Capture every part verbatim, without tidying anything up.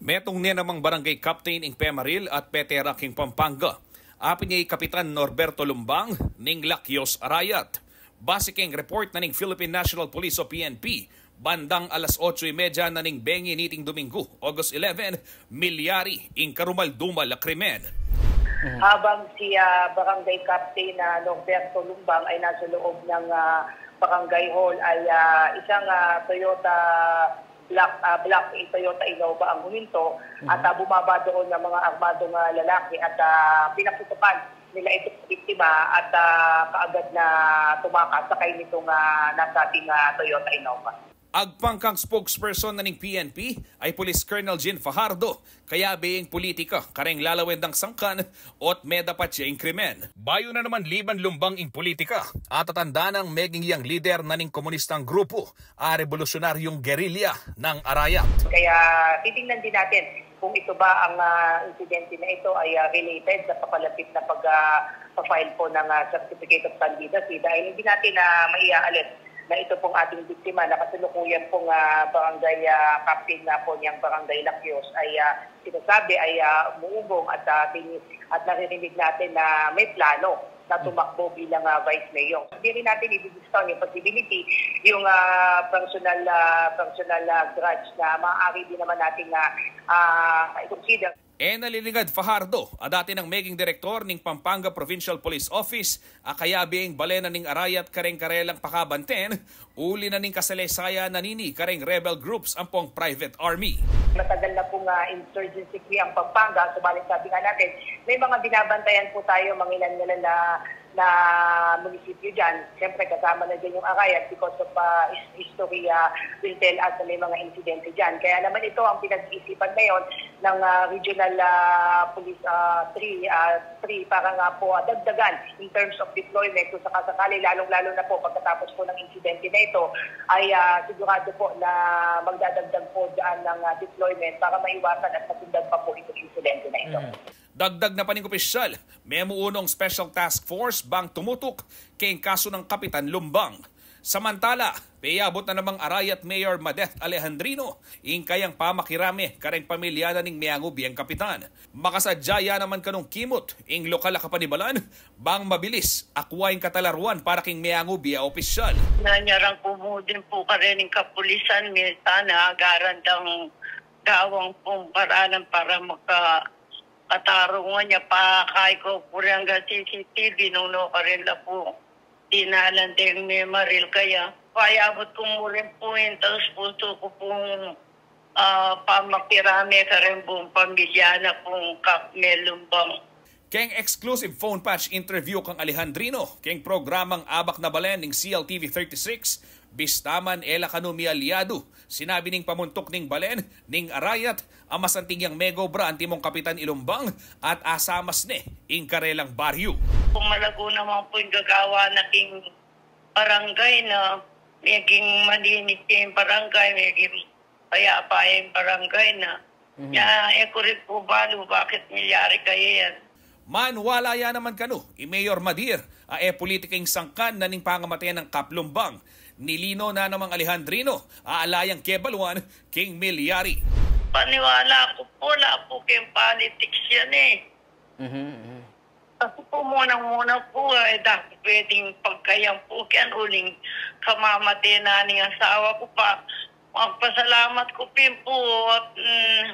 Metung ne namang barangay captain ing pemaril at petera king Pampanga. Apin ya i Kapitan Norberto Lumbang ning Lakios Arayat. Base keng report na ning Philippine National Police o P N P, bandang alas otso y media na ning bengi niting Domingo, August eleven, milyari ing karumal-dumal a krimen. Habang si, ah, Barangay Captain, ah, Norberto Lumbang ay nasa loob ng, ah, barangay hall ay, ah, isang, ah, Toyota Black, ah, Black Toyota Innova ang huminto at, ah, bumaba doon ng mga armadong, ah, lalaki at, ah, pinaputukan nila itong biktima at, ah, kaagad na tumakas sakay nitong, ah, nasabing, ah, Toyota Innova. Agpang kang spokesperson na ning P N P ay Police Colonel Jean Fajardo, kayabe ing politika kareng lalawen dang sangkan ot medapat ya ing krimen. Bayu na naman liban Lumbang ing politika, atatanda nang meging yang lider na ning komunistang grupu, a rebolusyunaryong gerilya ng Arayat. Kaya titingnan din natin kung ito ba ang, ah, insidente na ito ay, ah, related sa papalapit na pag, ah, pa-file po ng, ah, certificate of candidacy dahil hindi natin na maiaalis na ito pong ating biktima na kasalukuyan pong, ah, barangay, ah, captain na po niyang Barangay Lakios ay, ah, sinasabi ay, ah, umuugong at, ah, tin-, at naririnig natin na may plano na tumakbo bilang, ah, vice mayor. Hindi rin natin i-discount yung possibility, yung, ah, personal, ah, personal, ah, grudge na maaari din naman natin na, ah, i-consider. E na lilingad Fajardo, a dati nang meging direktor ning Pampanga Provincial Police Office, a kayabe ing balen na ning Arayat kareng karelang pakabanten, uli na ning kasaleysayan na nini kareng rebel groups ampong private army. Matagal na pong, ah, insurgency free ang Pampanga, subalit sabi nga natin, may mga binabantayan po tayo, mangilan-ngilan na, na munisipyo dyan. Siyempre, kasama na dyan yung Arayat because of, ah, his-, history, ah, will tell us na may mga insidente dyan. Kaya naman ito ang pinag-iisipan ngayon ng, ah, Regional, ah, Police, ah, three, ah, three para nga po, ah, dagdagan in terms of deployment kung sakasakali, lalong-lalo na po pagkatapos po ng insidente na ito, ay, ah, sigurado po na magdadagdag po dyan ng, ah, deployment para maiwasan at masundan pa po itong insidente na ito. Mm. Dagdag na pa ning opisyal, memuunong Special Task Force bang tumutuk keng kasu nang Kapitan Lumbang. Samantala, peyabut na namang Arayat Mayor Madeth Alejandrino ing kayang pamakirame kareng pamilya na ning meangu biyang kapitan. Makasadya ya naman kanung kimut ing lokal a kapanibalan bang mabilis akua ing katalaruan para king meangu biyang opisyal. Nanyarang ku mu din pu karening kapulisan, minsan agaran dang gawang pung paraan para maka-, katarungan ya pa. Kay ku pu rin anggang C C T V, nung nukarin la pu dinalan deng memaril kaya. Payabut ku mu rin pu ing taus pusu ku pung, ah, pamakirame kareng buung pamilya na pung Kap Mel Lumbang. Keng exclusive phone patch interview kang Alejandrino keng programang Abak na Balen ning C L T V thirty-six, bista man e la kanu mialyadu, sinabi ning pamuntuk ning balen ning Arayat a masanting yang megobra antimong Kapitan i Lumbang at asamas ne ing karelang baryu. Kung malago naman pu ing gagawa na king barangay na, meging malinis ya ing barangay, meging payapa ya ing barangay na. Mhm. Ya, e ku rin pu balu bakit milyari kaya yan. Maniwala ya naman kanu i Mayor Madir a e pulitika ing sangkan na ning pangamate nang Kap Lumbang. Nilinaw na namang Alejandrino a ala yang kebaluan king milyari. Paniwala ku pu, ala pu keng politics yan e. Mhm, mhm. Kasi pu, munang-muna pu, e da ku pwedeng pagkayan pu keng uling kamamate na ning asawa ku pa. Magpasalamat ku pin pu at, mm,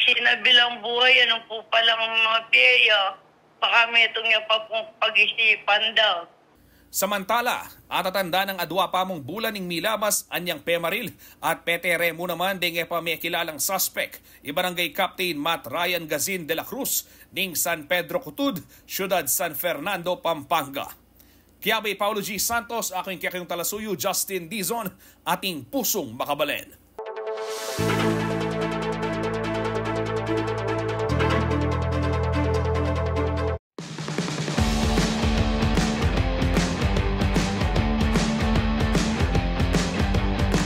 sinabilang buhay, nung pu palang mapye ya, baka metung ya pa pung pag-isipan da. Samantala, atatanda nang adwa pa mung bulan ing milabas anyang pemaril at petere mu naman deng e pa mekilalang suspek, i Barangay Captain Matt Ryan Gazin de la Cruz ning San Pedro Cutud, Siyudad San Fernando, Pampanga. Kaya, Paulo G Santos, aku ing kekayung talasuyu, Justin Dizon, ating pusung makabalen.